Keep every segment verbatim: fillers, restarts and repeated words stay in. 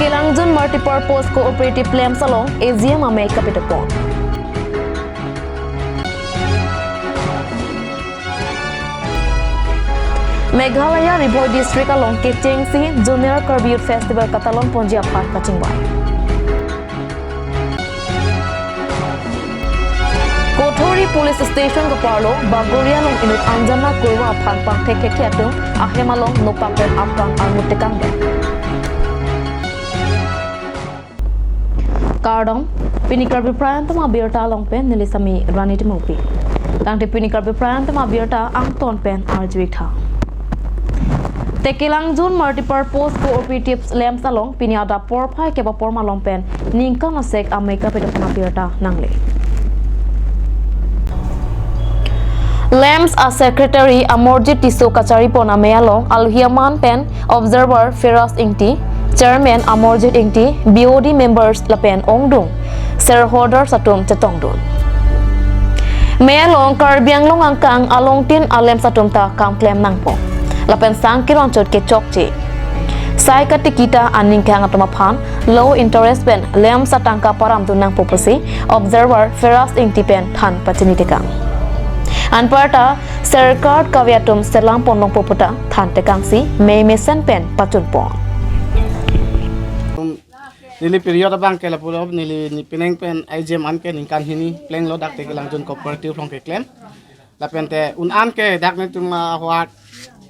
Kelangjun Multipurpose Cooperative LAMPS along A G M amei kapitopon. Meghalaya Ri Bhoi District along kechengsi Junior Karbi Youth Festival katalon ponji aphan kachingvai. Kothori Police Station kaparlo Bagori along inut Anjana Kurwa aphan pangthek thekthe atum ahem along nopak pen aphrang armut tekangdet. Kardom, pini Karbi Prime Time abirta along pen neli Sami Rani Timungpi. Tangte pini Karbi Prime Time abirta angton pen arjuik tha. Te Kelangjun Multipurpose Cooperative LAMPS along pini adap porphai kep apor malom pen ningkan asek amei kapitopon abirta nangle. LAMPS a Secretary Amarjit Tisso kacharipon amei along alohi aman pen Observer Feroz Ingti, Chairman Amarjit Ingti, B O D members lapen ongdung shareholders atum chetongdun. Mei along Karbi Anglong angkang alongtin a-LAMPS atum ta kam klem nangpo. Lapen sang kiron chot kechokche. Sai katiki ta aning kehang atum aphan low interest pen LAMPS atangka paramdun nangpo pusi Observer Feroz Ingti pen than pachini tekang. Anparta Sir card kave atum selam pon longpo puta than tekangsi mei mesen pen pachunpon. Neli period abang ke lapulo neli ni penang pen I J M an ke ningkan hini plenglo dak te Kelangjun cooperative along keklem. Lapen te un an ke dak netum ahwat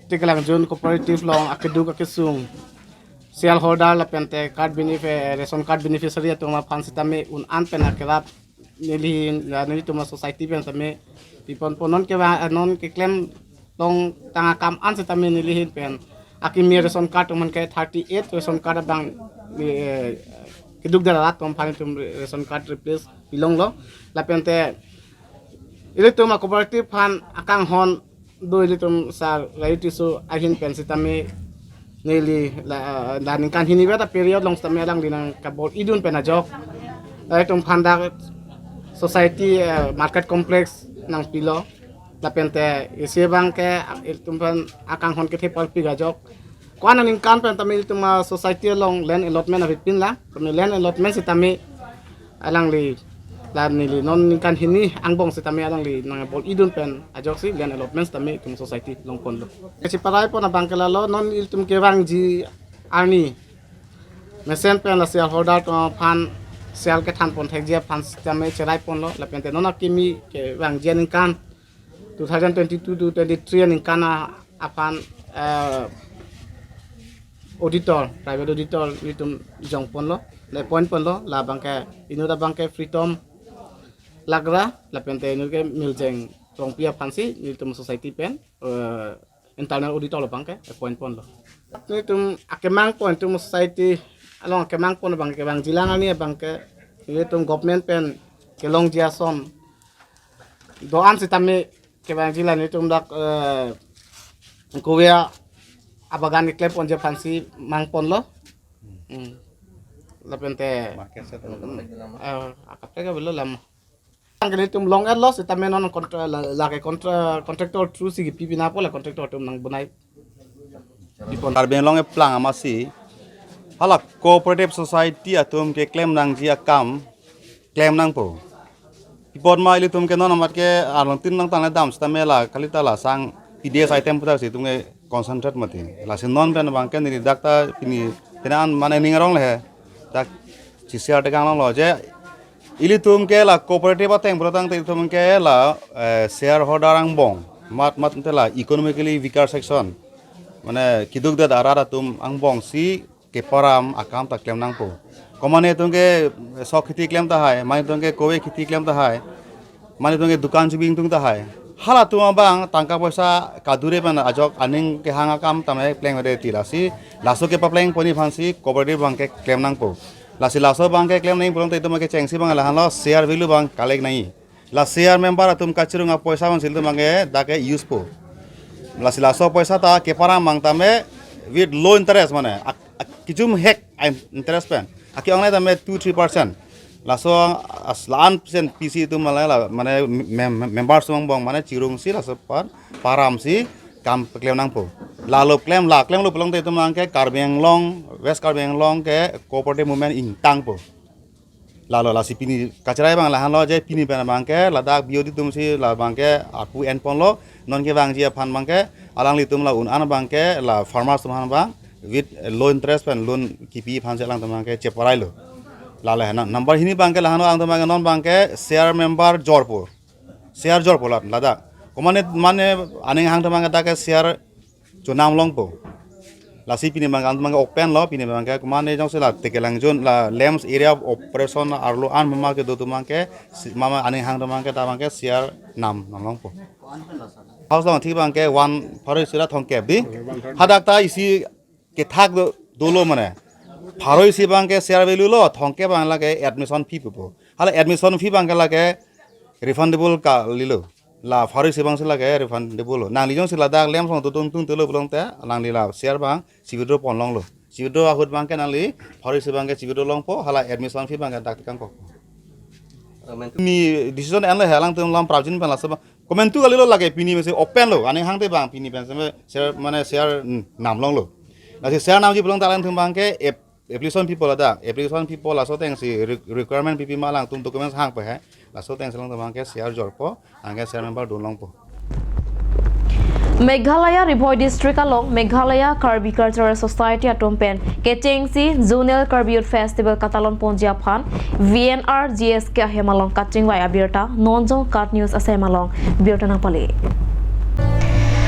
te Kelangjun cooperative along akeduk akesung shareholder lapen te card benefit, ration card beneficiary atum aphan sitame un an pen akerap nelihin la nelitum a-society pen sitame pipon pon non ke ba non keklem long tang akam an sitame nelihin pen akimi ration card atum ke thirty eight ration card abang eh, keduk dara atum aphan itum ration card replace pilonglo lapen te ilitum a-cooperative aphan akanghon do ilitum Sir Rai Tisso ahin pen sitame neli la, la ningkan hini beta period along sitame alangli nangkabor-idun pen ajok. Ilitum aphan dak society eh, market complex nangpilo. Lapen te isi abang ke ilitum aphan akanghon kethe palpi ajok. Ko-an aningkan pen tame ilitum a-society along land allotment avepin la. Kami land allotment sitame alangli la neli non ningkan hini angbong sitame alangli nangbor-idun pen ajoksi land allotment sitame itum society longponlo. Kachiparaipon abang ke lalo non ilitum kevangji arni mesen pen la shareholder atum aphan share kethan pon thekji aphan sitame cheraiponlo lapen te non akimi kevangji aningkan two thousand twenty-two to twenty-three aningkan a- aphan eh, auditor, private auditor itum jongponlo, le appoint ponlo, la abang ke inut abang ke Freedom Lagra, lapen te inut ke Miljeng Rongpi aphansi itum society pen eh, internal auditor abang ke appoint ponlo. Itum akemang pon itum society along akemang pon abang ke bang jilang ani abang ke itum government pen kelongji ason do-an sitame kevangji la netum dak eh, kove abagan keklem ponji aphansi mang ponlo. Hmm. Lapen te Market set eh, akaprek avelo lam. Ang netum long-etlo sitame non kontra la, la ke kontra contractor through si kipi pinapo la contractor atum nangbonai. Pipon. Karbi Anglong eplang amatsi hala cooperative society atum keklem nangji akam klem nangpo. Pipot ma ilitum ke non amat ke arlong tin nang tang le dam sitame la kalita la sang P D S item putar si itum ke concentrate mati. Lasi non pen abang ke neli dak ta pini tenan mane ning arong le he. Dak C C R tekang longlo je ilitum ke la cooperative ateng pulo tangte itum ke la eh, shareholder angbong. Mat mat te la economically weaker section. Mane keduk det arat atum angbong si keparam akam ta klem nangpo. Komane itum ke sok khiti klem tahai, mane itum ke kove khiti klem tahai, mane itum ke dukan chubing tung tahai. Halatum abang tangka poisa kadure pen ajok aning kehang akam tame plengvede ti lasi, laso kepapleng pon aphansi cooperative abang ke klem nangpo. Lasi laso abang ke klem nangpo te itum ke chengsi abang lahenlo share value abang collect nangji. La share member atum kachirung apoisa abang si ilitum abang ke dak ke use po. Lasi laso poisa ta keparam abang tame with low interest mane ak- ak- kejum hek a- interest pen. Ake-ongnei tame two three percent. Laso as- la-an percent P C itum mane la mane mem- mem- member sum angbong mane chirungsi laso aphan paramsi kam paklem nangpo. Lalo klem, la klemlo pulote itum abangke Karbi Anglong, West Karbi Anglong ke cooperative movement ingtangpo. Lalo lasi pini kacherai abang lahenlo je pini pen abangke ladak B O D atumsi la abangke apu enponlo, non kevangji aphan abangke alanglitum la un-an abangke la farmers atum aphan abang with low interest pen loan kipi aphansi alangtum abangke cheparailo. Lalo hena number hini abangke lahenlo, alangtum abangke non abangke share member jorpo. Share jorpo la ladak. Komatne mane aning hang atum abangke dak ke share chonam longpo. Lasi pini abang alangtum abangke open lo, pini abangke komatne jongsi la Tekelangjun la LAMPS area of operation arlo an mama kedo atum abangke, si-, mama aning hang atum abangke ta abangke share nam nam longpo. House along thik abangke one pharo isi ra thomkep di. Hadak ta isi kethak do, dolo mane. Pharo isi abangke share value lo, thomkep abang lake admission fee pupo. Hala admission fee abangke lake refundable kalilo. La pharo isi abangsi lake refundable lo. Nangli jongsi ladak LAMPS along dodun tungtelo pulote, nangli la share abang si withdraw ponlonglo. Si withdraw ahut abangke nangli pharo isi abangke si withdraw longpo, hala admission fee abangke dak tikang kok. Ni decision enlo he alangtum lam prapjin pen laso abang. Komantu kalilo lake pini mesi open lo, aning hang te abang pini pen seme share mane share, mm, nam longlo. Lasi share namji pulote alangtum abangke ap-, application fee pulo ladak, application fee pulo laso atengsi re-, requirement pipi ma alangtum documents hangpo he. Laso atengsi alangtum abangke share jorpo, anke share member dun longpo. Meghalaya Ri Bhoi District along Meghalaya Karbi Cultural Society atum pen kechengsi Zonal Karbi Youth Festival katalon ponji aphan V N R G S K ahem along kachingvai abirta non Jongkat News asem along birta nangpale.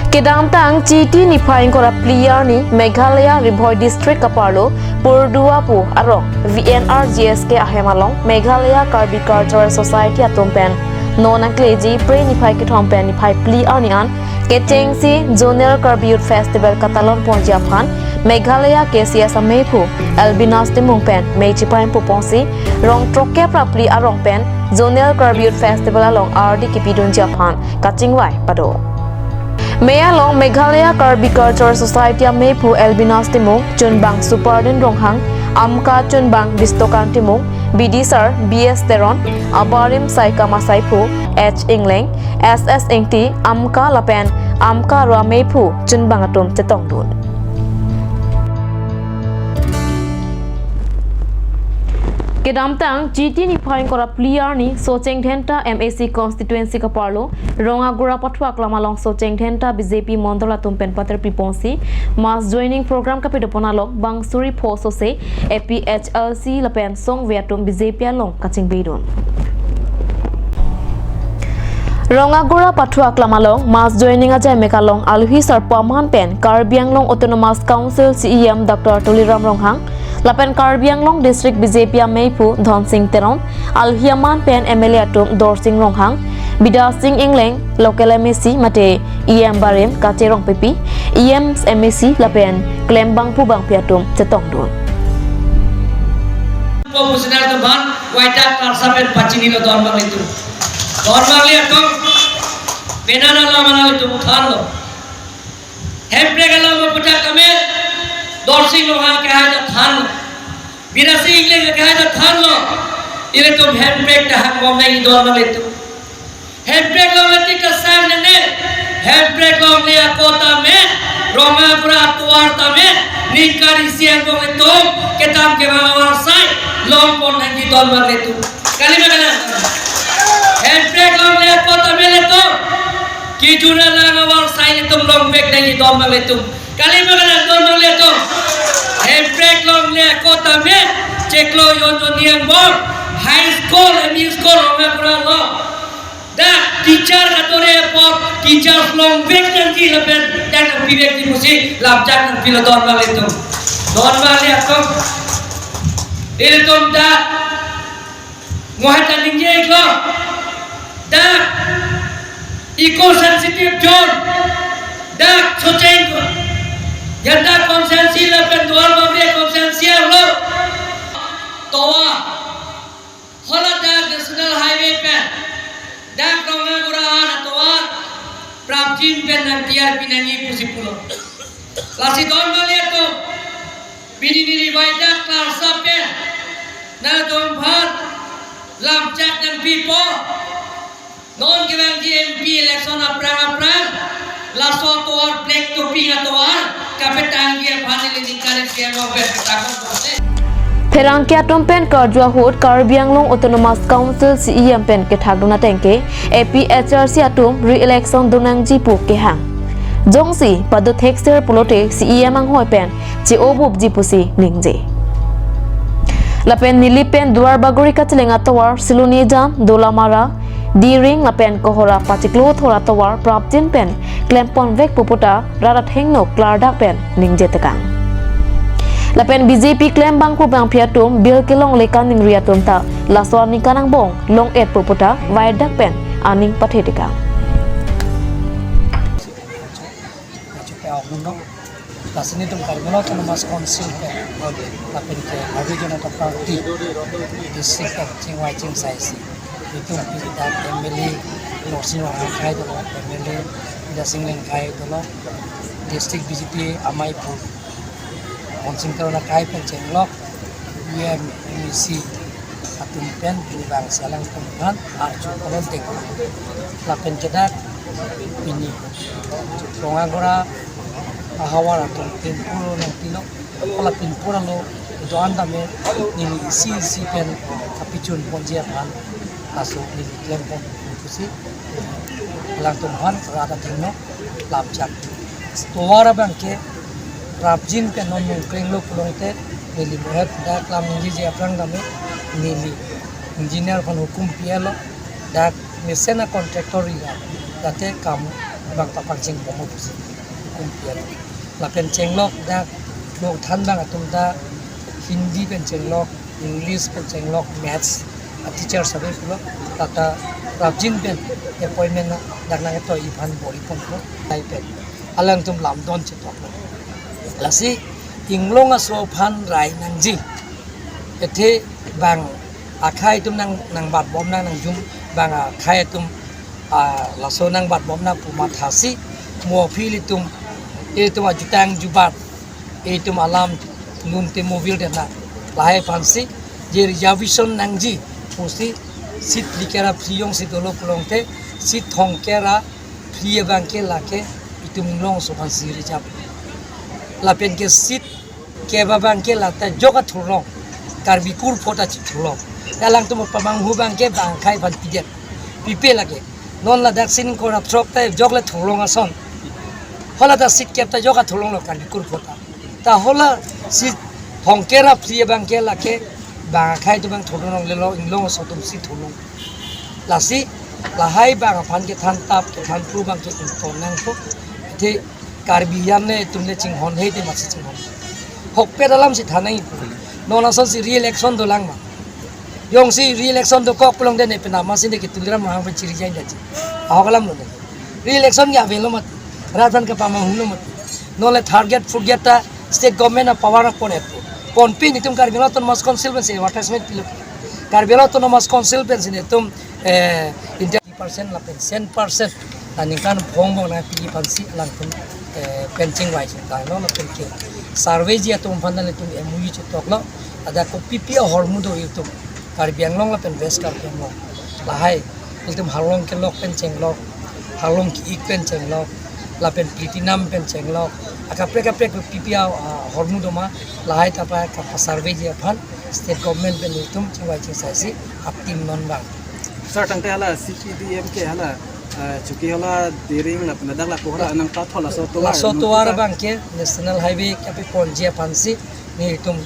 Kedamtang Chiti niphai ingkoi ra phli arni Meghalaya Ri Bhoi District kaparlo Purduapu arong V N R G S K ahem along Meghalaya Karbi Cultural Society atum pen non angkleji Phre niphai kethom pen niphai phli arni an kechengsi Zonal Karbi Youth Festival katalon ponji aphan Meghalaya K C S ameiphu Albinas Timung pen mei chipaipo ponsi rong throkkep ra phli arong pen Zonal Karbi Youth Festival along ardi kipidunji aphan kachingvai pado. Mei along Meghalaya Karbi Cultural Society ameiphu Albinas Timung, chunbang Supardin Ronghang, amka chunbang Bistokan Timung, B D sir B S Teron, abarim saikam asaiphu H Engleng, S S Engti, amka lapen amka aro ameiphu chunbang atum chetongdun. Kedamtang Chiti niphai ingkoi ra phli arni Socheng Dhenta M A C constituency kaparlo Rongagura Pathu Aklam along Socheng Dhenta B J P mondol atum pen paterpi ponsi mass joining program kapidopon along bang suri pho sose A P H L C lapen songve atum B J P along kachingvai dun. Rongagura Pathu Aklam along mass joining ajai mek along alohi sarpo aman pen Karbi Anglong Autonomous Council C E M Doctor Tuliram Ronghang lapen Karbi Anglong District B J P ameiphu Dhonsing Teron, alohi aman pen M L A atum Dorsing Ronghang, Bidya Sing Engleng, local M A C mate E M barim Kache Rongpipi, E M, M A C lapen klembangphu bangpi atum chetongdun. Komisioner atum aphan waita karsa pen pachinilo donbang atum. Donbang atum. Penana lama atum thanlo. Hemprek alam puthak kami Dorsing Ronghang kehai ta thanlo. Bidya Sing Engleng kehai ta thanlo. Ilitum hemprek ta hangbom nangji donbang atum. Hemprek longle tik ta sang nene. Hemprek longle ako tame, Rongagura atovar tame, ningkan isi angbong atum kedam kevang avarsai longpon nangji donbang atum. Kali ma kalang? Hemprek longle ako tame ilitum kejun alang avarsai ilitum longvek nangji donbang atum. Kali ma kalang donbang atum? Hemprek longle ako tame chiklo jon jon ni angbong high school, M E school Rongagura along dak teacher katore apot teachers longvek nangji lapen dak nangpivekji pusi lamchak nangpilo donbang atum. Donbang atum. Ilitum dak mo hai ta ningje iklo. Dak eco sensitive zone. Dak Socheng. Ya dak constituency lapen Duarbagori constituency arlo. Tovar. Hala dak National Highway pen dak Rongagura an atovar prapjin pen nangtiar pinangji pusi pulo. Lasi donbang atum, pini neli waita karsa pen nangtum aphan lamchak nangpipo. Non kevangji M P election aphrang aphrang laso atovar black topping atovar Petang dia bhani le ningkan dia mau ber petang mau bose. Pherangke atum pen karju ahut Karbi Anglong Autonomous Council C E M pen kethakdun ateng ke A P H R C atum re-election donangji pu kehang. Jongsi pado thekser pulote C E M anghoi pen che-obupji pusi ningje. Lapen Nilip pen Duar Bagori kacheleng atovar Silonijan, Dolamara, Diring lapen Kohora pachiklo thor atovar prapjin pen klempon vek pu puta rat athengno klardak pen ningje tekang. Lapen B J P klembangphu bangpi atum bill kelongle kaningri atum ta laso aningkan angbong long-et pu puta vaidak pen aning pathe tekang. Maju pe ahun no. Lasi nelitum Karbi Anglong Autonomous Council pen, lapen ke Bharatiya Janata Party district pen chingvai chingsai si, itum pita M L A Lorsing Rongphar akhai dolo, M L A Dasing Lengkhai dolo, district B J P amei pu Monsing Teron akhai pen chenglok, U M, M A C atum pen pini bang si alangtum aphan arju kolon deng. Lapen ke dak pini Rongagora ahavar atum pinpur nangpilo, kola pinpur alo do-an tame neli isi isi pen kapichun ponji aphan laso neli klempon pusi alangtum aphan rat athengno lamchak. Tovar abang ke prapjin pen non nungkrenglo pulote neli mohet dak lam ningjeje aphrang tame neli engineer aphan hukum pi-etlo, dak mesen a-contractor ri ra, dak te kam bang papangcheng pomo pusi hukum pi-etlo. Lapen chenglok dak lok than bang atum ta Hindi pen chenglok, English pen chenglok, Maths a-teacher sabe pulo, lata prapjin pen appointment na dak nangtoi aphan bor-i ponpo, tai pen alangtum lamdon chetok. Lasi inglong aso aphan rai nangji. Athe bang akhai atum nang, nangbatbom nang, nangjum bang akhai atum, ah, laso nangbatbom nang pu mathasi mo aphi ilitum, ilitum ajutang jubat, itum alam lun te mobil dena lahai aphansi je reservation nangji pusi seat likera free jongsi dolo pulote seat thongkera free abang ke lake itum inglong aso aphansi reserve. Lapen ke seat keba abang ke lata jok athurlong, Karbi kurphot achithurlong. Alangtum pamanghu abang ke bang akhai aphan pidet. Pipe lake. Non ladak seat ingkoi ra throk ta jok le thurlong ason. Hala ta seat kep ta jok athurlonglo Karbi kurphot ta. Ta hala seat thongkera free abang ke lake bang akhai atum abang thurlonglelo, inglong aso atum si thurlong. Lasi lahai bang aphan kethan tap kethan pru abang ke ington nangpo. Athe Karbi an le itum le chinghon hei te masi chinghon. Hokpet alam si than nangpo. Non asonsi re-election dolang ma. Jongsi re-election dokok pulote ne penap masi ne ke Tuliram Ronghang pen chiri jai daji. Ahok alam lo ne. Re-election ke avelo mati. Rat aphan kepamanghulo mati. Non le third grade, fourth grade ta state government a-power pon-etpo. Ponpe nelitum Karbi Anglong Autonomous Council pensi advertisement pilo. Karbi Anglong Autonomous Council pensi nelitum, eh, India percent lapen cent percent aningkan bong bong nangpiji aphansi alangtum, eh, pen chingvai chingtanglo lapen ke survey ji atum aphan nelitum M O U chetoklo. Ladak kopipi ahormu do itum Karbi Anglong lapen West Karbi Anglong. Lahai ilitum Harlong kelok pen chenglok, Harlong ki-ik pen chenglok, lapen Platinum pen chenglok. Akaprek kaprek kopipi a, ahormu doma, lahai ta pa kapa-survey ji aphan state government pen itum chingvai chingsai si a-team non bang. Sir, tangte hala C P D M ke hala, eh, Chokihola, Diring lapen ladak la Kohora nangpathol laso tovar, laso nang tovar puta abang ke National Highway kapeponji aphansi nelitum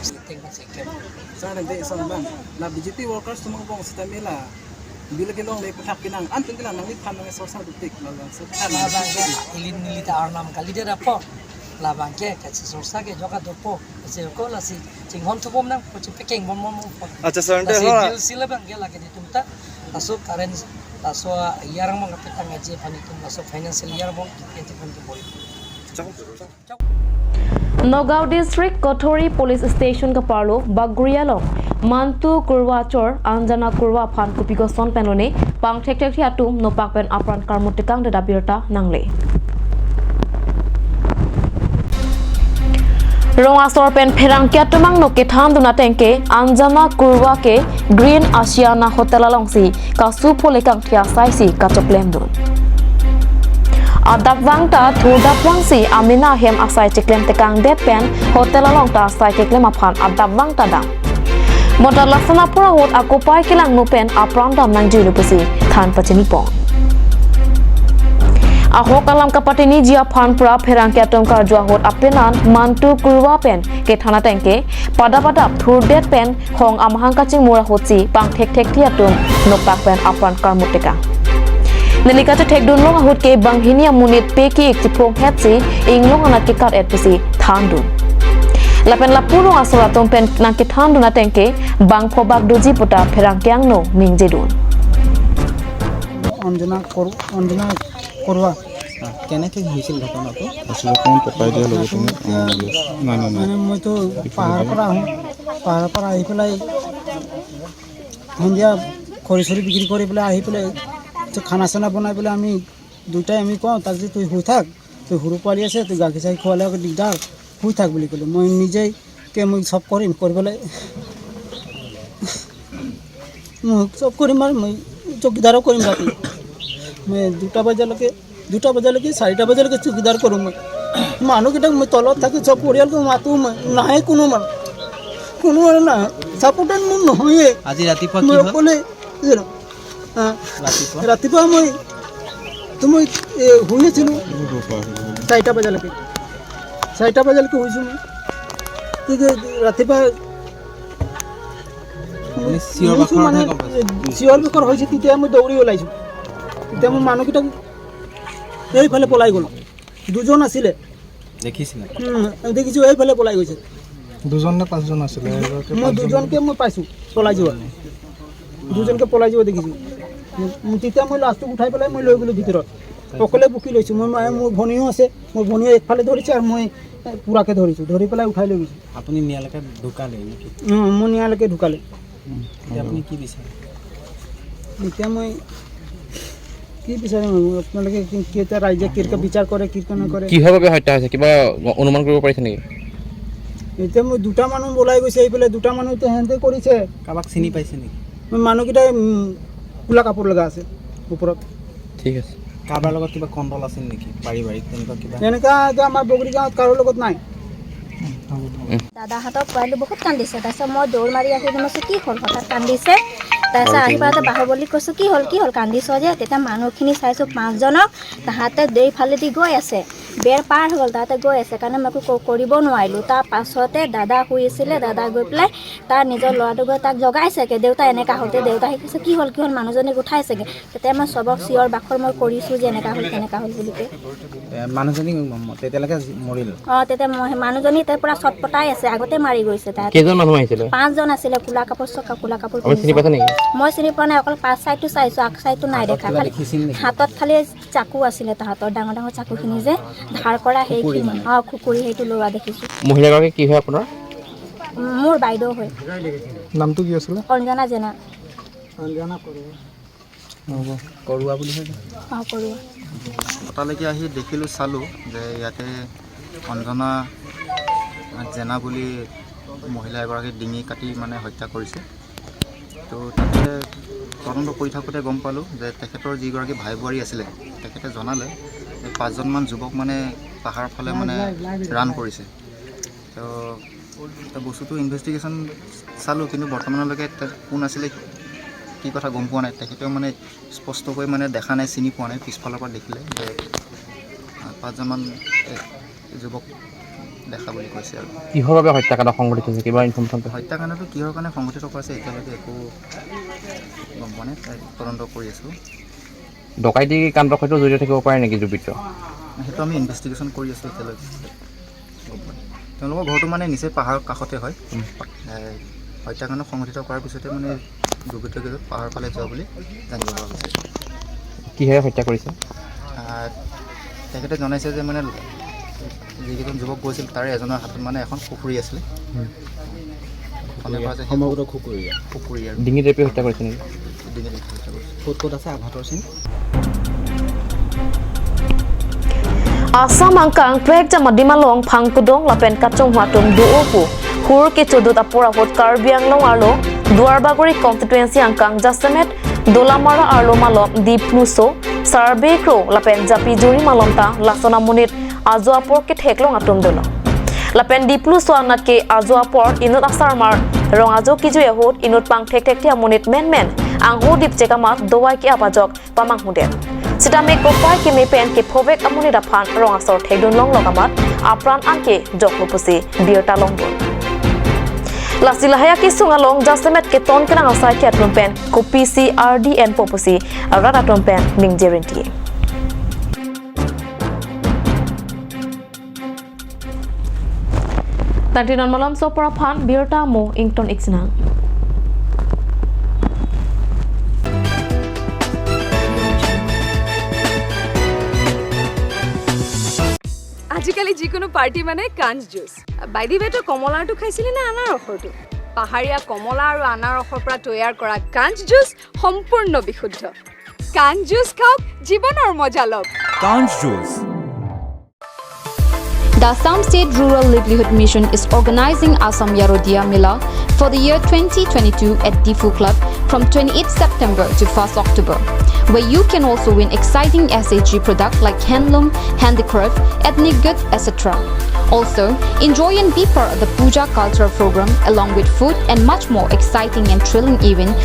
sitting sikep. Sir, tangte ison bang, la B J P workers atum angbong sitame la bill kelongle aputhak pinang, anpin ke la nangliphan nangsorsa duktik, la bang sir. Labang ke ili neli ta arnam kalidet apot, labang ke kachisorsa ke jok adopo. Ase ko lasi chinghon thubom nangpo, chipekeng bom bom bom po. Acha, sir, ante lasi hola. Bill si labang ke lake nelitum ta, laso current, laso year angbong kapetang aji aphan itum, laso financial year angbong twenty twenty-four. Nagaon District Kothari Police Station kaparlo Bagori along Mantu Kurwa achor Anjana Kurwa aphan kopi koson pen lone pangthekthekthe atum nopak pen apran karmo tekangdet abirta nangle. Rong asor pen pherangke atum angno kethandun ateng ke Anjana Kurwa ke Green Asiana Hotel alongsi kasu pole kangthia saisi kachoklemdun. Adap vang ta thurdap vangsi amena ahem asai chiklem tekang det pen hotel along ta asai keklem aphan adap vang ta dam. Bonta lason apor ahut akopai kelangno pen apran dam nangjilu pusi than pachini pon. Ahok alam kapatiniji aphan pra pherangke atum karju ahut apenan Mantu Kurwa pen kethan ateng ke padap padap thurdet pen hong amahang kachingmur ahutsi pangthek thekthi atum noktak pen apran karmut tekang. Neli kachethekdun long ahut ke banghini amonit pe ki-ik chiphong hetsi inglong anat kekat et pusi thandun. Lapen lapu along asor atum pen nangkethandun ateng ke bang phobak doji puta pherangke angno ningjedun. Anjana কর অঞ্জনা করৱা। কেনেকে হৈছিল ঘটনাটো? আছিলে অকণমান পকাই দিয়া লগতে। নাই নাই নাই। মানে মইতো পাহাৰৰ পৰা আহোঁ, পাহাৰৰ পৰা আহি পেলাই সন্ধিয়া খৰি চৰি বিক্ৰী কৰি পেলাই আহি পেলাই তো খানা চানা বনাই পেলাই আমি দুটাই আমি কওঁ তাক যে তই শুই থাক, তই সৰু পোৱালি আছে, তই গাখীৰ চাখীৰ খোৱালে আকৌ দিগদাৰ, শুই থাক বুলি ক'লোঁ। মই নিজেই কে মই চব কৰিম, কৰি পেলাই মই চব কৰিম আৰু মই চকীদাৰো কৰিম ৰাতি। মই দুটা বজালৈকে দুটা বজালৈকে চাৰিটা বজালৈকে চকীদাৰ কৰোঁ মই। মানুহকেইটাক মই তলত থাকি চব পৰিয়ালটো মাতোঁ মই, নাহে কোনো মানুহ, কোনো আৰু নাহে, ছাপোৰ্টেড মোৰ নহয়ে। আজি ৰাতিপুৱা কি মই হ'ল? অকলে জানো। হা, ৰাতিপুৱা ৰাতিপুৱা মই তো মই এ, শুই আছিলোঁ চাৰিটা বজালৈকে, চাৰিটা বজালৈকে শুইছোঁ মই। তো যে ৰাতিপুৱা আপুনি চিঞৰ শুনিছোঁ বাখৰতহে মানে গম পাইছে? চিঞৰ বাখৰ হৈছে, তেতিয়া মই দৌৰি ওলাইছোঁ। তেতিয়া মোৰ মানুহকেইটা এইফালে পলাই গ'ল, দুজন আছিলে। দেখিছিলে? উম, দেখিছোঁ এইফালে পলাই গৈছে। দুজন নে পাঁচজন আছিলে? এগৰাকী মই পাঁচজন। দুজনকে মই পাইছোঁ পলাই যোৱা, দুজনকে পলাই যোৱা দেখিছোঁ। উম, তেতিয়া মই লাষ্টটো উঠাই পেলাই মই লৈ গ'লোঁ ভিতৰত, অকলে বকি লৈছোঁ। মই মানে মোৰ ভনীও আছে, মোৰ ভনীয়ে একফালে ধৰিছে আৰু মই এ, পুৰাকে ধৰিছোঁ, ধৰি পেলাই উঠাই লৈ গৈছোঁ। আপুনি নিয়ালৈকে ঢুকালে নেকি? উম, মোৰ নিয়ালৈকে ঢুকালে। এতিয়া আপুনি কি বিচাৰে? এতিয়া মই কি বিচাৰিম আৰু? আপোনালোকে কি কি এতিয়া ৰাইজে কেনেকৈ বিচাৰ কৰে, কেনেকৈ নকৰে? কিহৰ বাবে হত্যা হৈছে, কিবা অনুমান কৰিব পাৰিছে নেকি? এতিয়া মই দুটা মানুহ ওলাই গৈছে, এইফালে দুটা মানুহ এতিয়া সিহঁতে কৰিছে। কাৰোবাক চিনি পাইছে নেকি? মানুহকেইটাই উম, ক'লা কাপোৰ লগা আছে ওপৰত। ঠিক আছে। কাৰোবাৰ লগত কিবা কণ্ডল আছিল নেকি, পাৰিবাৰিক তেনেকুৱা কিবা? এনেকুৱাতো আমাৰ বগৰী গাঁৱত কাৰো লগত নাই। দাদাহঁতক পোৱালি বহুত কান্দিছে। তাৰপিছত মই দৌৰ মাৰি আহি মই কৈছোঁ, "কি হ'ল?" হঠাৎ কান্দিছে। তাৰপিছত আহি পাওঁতে বাহুবলীক কৈছোঁ, "কি হ'ল, কি হ'ল, কান্দিছ যে?" তেতিয়া মানুহখিনি চাইছোঁ পাঁচজনক, তাহাঁতে দেই ফালেদি গৈ আছে, বেৰ পাৰ হৈ গ'ল, তাহাঁতে গৈ আছে কাৰণে মই একো ক- কৰিব নোৱাৰিলোঁ। তাৰ পাছতে দাদা শুই আছিলে, দাদা গৈ পেলাই তাৰ নিজৰ ল'ৰাটো গৈ তাক জগাইছেগৈ, "দেউতা এনেকা হ'ল।" তে দেউতা আহি কৈছে, "কি হ'ল, কি হ'ল?" মানুহজনীক উঠাইছেগৈ। তেতিয়া মই চবক চিঞৰ বাখৰ মই কৰিছোঁ যে এনেকা হ'ল, তেনেকা হ'ল বুলি কৈ। এ, মানুহজনী ম- তেতিয়ালৈকে মৰিল? অ, তেতিয়া মই সেই মানুহজনী এতিয়া পুৰা চটপটাই আছে, আগতে মাৰি গৈছে তাত। কেইজন মানুহ আহিছিলে? পাঁচজন আছিলে, ক'লা কাপোৰ চকা, ক'লা কাপোৰ আপুনি চিনি পিন্ধি। পাইছে নেকি? মই চিনি পোৱা নাই, অকল পাছ চাইডটো চাইছোঁ, আগ চাইডটো নাই হাতত দেখা। কিবা খালি দেখিছিল নেকি? হাতত খালি চাকু আছিলে তাহাঁতৰ, ডাঙৰ ডাঙৰ চাকুখিনি যে ধাৰ কৰা খুকুৰি সেইখিনি। মানে? অ, খুকুৰি সেইটো লোৱা দেখিছোঁ। মহিলাগৰাকী কি হয় আপোনাৰ? মোৰ বাইদেউ হয়, নামটো কি আছিলে? অঞ্জনা জেনা। হ'ব। কৰোৱা বুলি হয়। অ, কৰোৱা। তালৈকে আহি দেখিলোঁ, চালোঁ যে ইয়াতে অঞ্জনা জেনা বুলি মহিলা এগৰাকী ডিঙি কাটি মানে হত্যা কৰিছে। তো তাতে তদন্ত কৰি থাকোঁতে গম পালোঁ যে তেখেতৰ যিগৰাকী ভাই বোৱাৰী আছিলে, তেখেতে জনালে যে পাঁচজনমান যুৱক মানে পাহাৰৰ ফালে মানে ৰাণ কৰিছে। তো তো বস্তুটো ইনভেষ্টিগেশ্যন চালোঁ, কিন্তু বৰ্তমানলৈকে তে- কোন আছিলে, কি কথা গম পোৱা নাই। তেখেতেও মানে স্পষ্টকৈ মানে দেখা নাই, চিনি পোৱা নাই, পিছফালৰ পৰা দেখিলে যে আ, পাঁচজনমান এ, যুৱক দেখা বুলি কৈছে আৰু। কিহৰ বাবে হত্যাকাণ্ড সংঘটিত হৈছে, কিবা ইনফৰমেশ্যন পাইছে? হত্যাকাণ্ডটো কিহৰ কাৰণে সংঘটিত কৰিছে এতিয়ালৈকে একো গম পোৱা নাই, তাই তদন্ত কৰি আছোঁ। ডকাইতি কাণ্ডৰ সৈতে জড়িত থাকিব পাৰে নেকি দুৰ্বৃত্ত? সেইটো আমি ইনভেষ্টিগেশ্যন কৰি আছোঁ এতিয়ালৈকে, গম পোৱা নাই। তেওঁলোকৰ ঘৰটো মানে নিচেই পাহাৰৰ কাষতে হয়। এ, হত্যাকাণ্ড সংঘটিত কৰাৰ পিছতে মানে দুৰ্বৃত্তকেইজন পাহাৰৰ ফালে যোৱা বুলি জানিব পৰা গৈছে। কিহেৰে হত্যা কৰিছে? আহ, তেখেতে জনাইছে যে মানে যিকেইজন যুৱক গৈছিল তাৰে এজনৰ হাতত মানে এখন খুকুৰি আছিলে। সন্দেহ কৰা যায় সেই সমগ্ৰ খুকুৰীয়া। খুকুৰি আৰু ডিঙি ৰেপি হত্যা কৰিছে নেকি? ডিঙিত হত্যা কৰিছে। ক'ত ক'ত আছে আঘাতৰ চিন? Assam angkang prek jama Dimalong Phangkudong lapen kachonghu atum do-o pu hur kechodut apor ahut Karbi Anglong arlo Duarbagori constituency angkang jasemet Dolamara arlo malom Dipluso, Sarbe Kro lapen Japijuri malom ta lason amonit ajo apor ketheklong atum dolo. Lapen Dipluso anat ke ajo apor inut asarmar rong ajo kejui ahut inut pangthekthekthe amonit menmen angho dipchek amat dovai ke-ap ajok pamanghudet. Sitame kopai keme pen kephovek amonit aphan rong asor thekdun longlok amat apran anke joklo pusi birta longdun. Lasi lahai akesung along jasemet keton kenang asai ke atum pen kopisi ardi enpo pusi rat atum pen ningje rinti. Tangte non malom sopra aphan birta mo ington iksinang. আজিকালি যিকোনো পাৰ্টি মানে কাঞ্চ juice. By the ৱে, তই কমলাৰটো খাইছিলি নে আনাৰসৰটো? পাহাৰীয়া কমলা আৰু আনাৰসৰ পৰা তৈয়াৰ কৰা কাঞ্চ জুচ সম্পূৰ্ণ বিশুদ্ধ। কাঞ্চ জুচ খাওক, জীৱনৰ মজা লওক। Kanj Juice. The Assam State Rural Livelihood Mission is organizing Assam Yarodiya Mela for the year twenty twenty-two at Diphu Club from twenty-eighth September to first October, where you can also win exciting S H G product like handloom, handicraft, ethnic goods, et cetera. Also, enjoy and be part of the Puja cultural program along with food and much more exciting and thrilling event.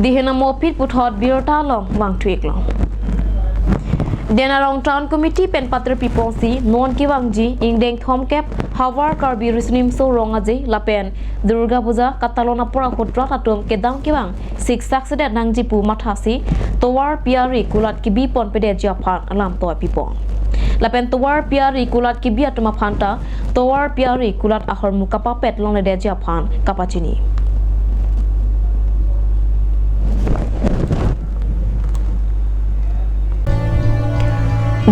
Dihen amo phit puthot birta along vangthu-ik long. Den Arong Town Committee pen patir piponsi non kevangji ingdeng thomkep Havar Karbi Riso-Nimso Rong Aje lapen Durga Puja katalon apor ahut rat atum kedam kevang siksak sedet nangji pu mathasi tovar pi ari kulat kebi ponpedetji aphan lamtoi pipon. Lapen tovar pi ari kulat kebi atum aphan ta tovar pi ari kulat ahormu kapapet longledetji aphan kapachini.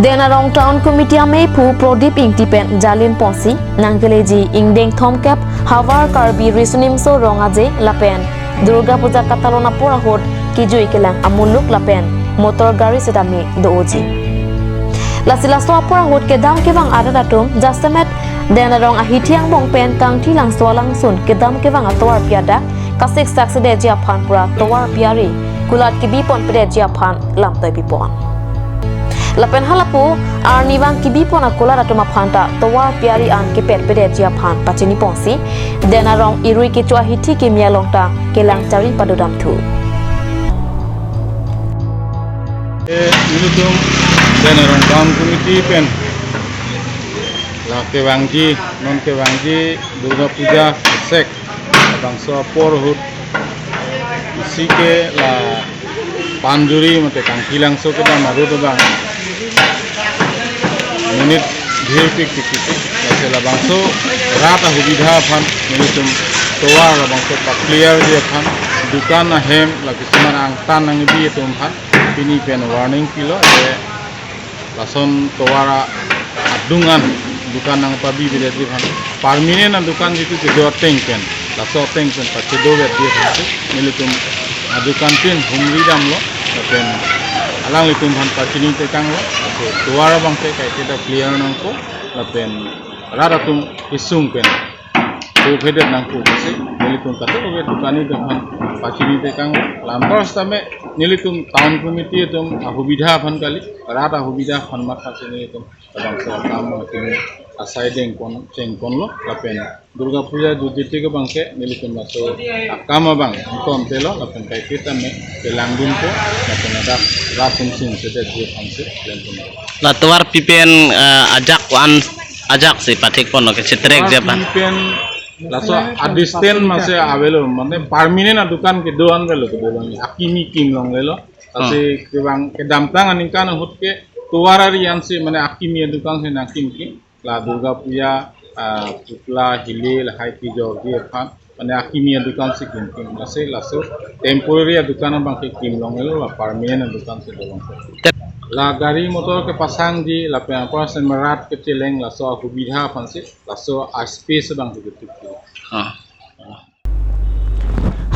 Den Arong Town Committee amephu Prodip Ingti pen jalin ponsi nangkeleji ingdeng thomkep Havar Karbi Riso-Nimso Rong Aje lapen Durga Puja katalon apor ahut kejui kelang amuluk lapen motor gari setame do-oji. Lasi laso apor ahut kedam kevang arat atum jasemet Den Arong ahithi angbong pen Kangthilangso alangsun kedam kevang atovar pi adak kasiksak sedetji aphan pura tovar pi ari kulat kebi ponpedetji aphan lamtoi pipon. Lapen halapu arnivang kebi pon akulat atum aphan ta tovar pi ari an kepetpedetji aphan pachini ponsi Den Arong irui kecho ahithi keme along ta kelang chari padodamthu. Eh, nelitum Den Arong Town Committee pen la kevangji, non kevangji Durga Puja sek, labangso apor ahut isi ke la Panjuri mate Kangthilangso kedam arut abang monit bhir pikpik. Lasi labangso rat ahubidha aphan nelitum tovar labangso pa-clearji aphan, dukan ahem la kisuman angtan nangkebi atum aphan pini pen warning pilo, je lason tovar adung an dukan nangpabi bidetji aphan, permanent adukan jitu kedo ateng pen, laso ateng pen pachedovetji aphan si nelitum adukan tin humridamlo, lapen alanglitum aphan pachini tekanglo. Laso tovar abang ke kaike ta clear nangpo, lapen rat atum kesung pen kophedet nangpo pusi nelitum kadokave dukani atum aphan pachini tekanglo. Lampar setame nelitum town committee atum ahubidha aphan kali, rat ahubidha aphan mathasi nelitum labangso akam atum asai dengpon chengponlo, lapen Durga Puja jutjite ke abang ke nelitum laso akam abang ingtontelo, lapen kaike tame kelangdunpo, lapen ladak rat atum singsedetji aphan si klempon. La tovar pi pen, eh, ajak ko-an ajak si pathekponlo, kachitrekji aphan. Tovar pi pen laso adistant masi avelo, mane permanent adukan kedo an avelo, kedo an akimi kim longlelo. Lasi kevang kedamtang aningkan ahut ke tovar ari an si mane akimi adukan si nangkimkim. La Durga Puja, ah, Putla, Hile, lahai kejorji aphan, mane akimi adukan si kim kim, lasi laso temporary adukan abang ke kim longlelo, la permanent adukan si dolong. La gari motor kepasangji lapen apor si merat kecheleng laso asubidha aphansi laso a space abang ke ketup. Ah.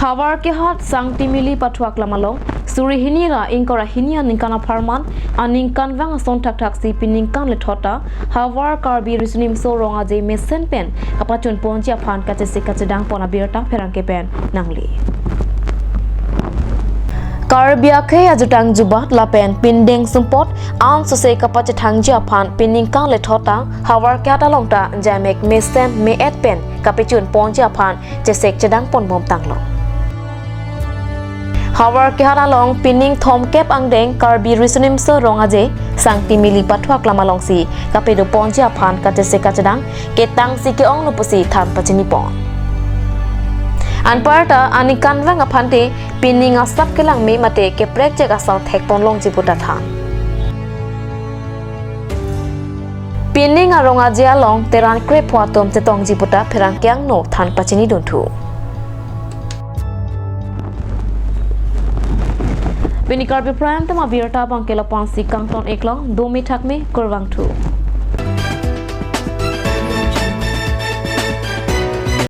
Havar Kehat Sangtimili Pathuak Lam along suri hini ra ingkoi ra hini aningkan apharman aningkanvang ason thakthak si piningkan lethot ta Havar Karbi Riso Nimso Rong Aje mesen pen kapachun ponji aphan kachesik kachedang pon abirta pherangke pen nangli. Karbi akhei ajutang jubat lapen pindeng sumpot an sose kapachethangji aphan piningkan lethot ta Havar Kehat along ta jamek mesen me-et pen kapachun ponji aphan chesik chedang pon bom tanglo. Havar Kehat along pining thomkep angdeng Karbi Riso Nimso Rong Aje Sangtimili Pathuak Lam alongsi kapedo ponji aphan kachesik kachedang ketang si ke-onglo pusi than pachini pon. Anparta aningkanvang aphante pining asap kelang me mate keprek jek asar thek pon longji pu ta than. Pining arong aje along teran krepho atum chetongji pu ta pherangke angno than pachini dunthu. Pini Karbi Prime Time abirta abang ke lapu-an si kangton iklo, dome thakme, kurvangthu.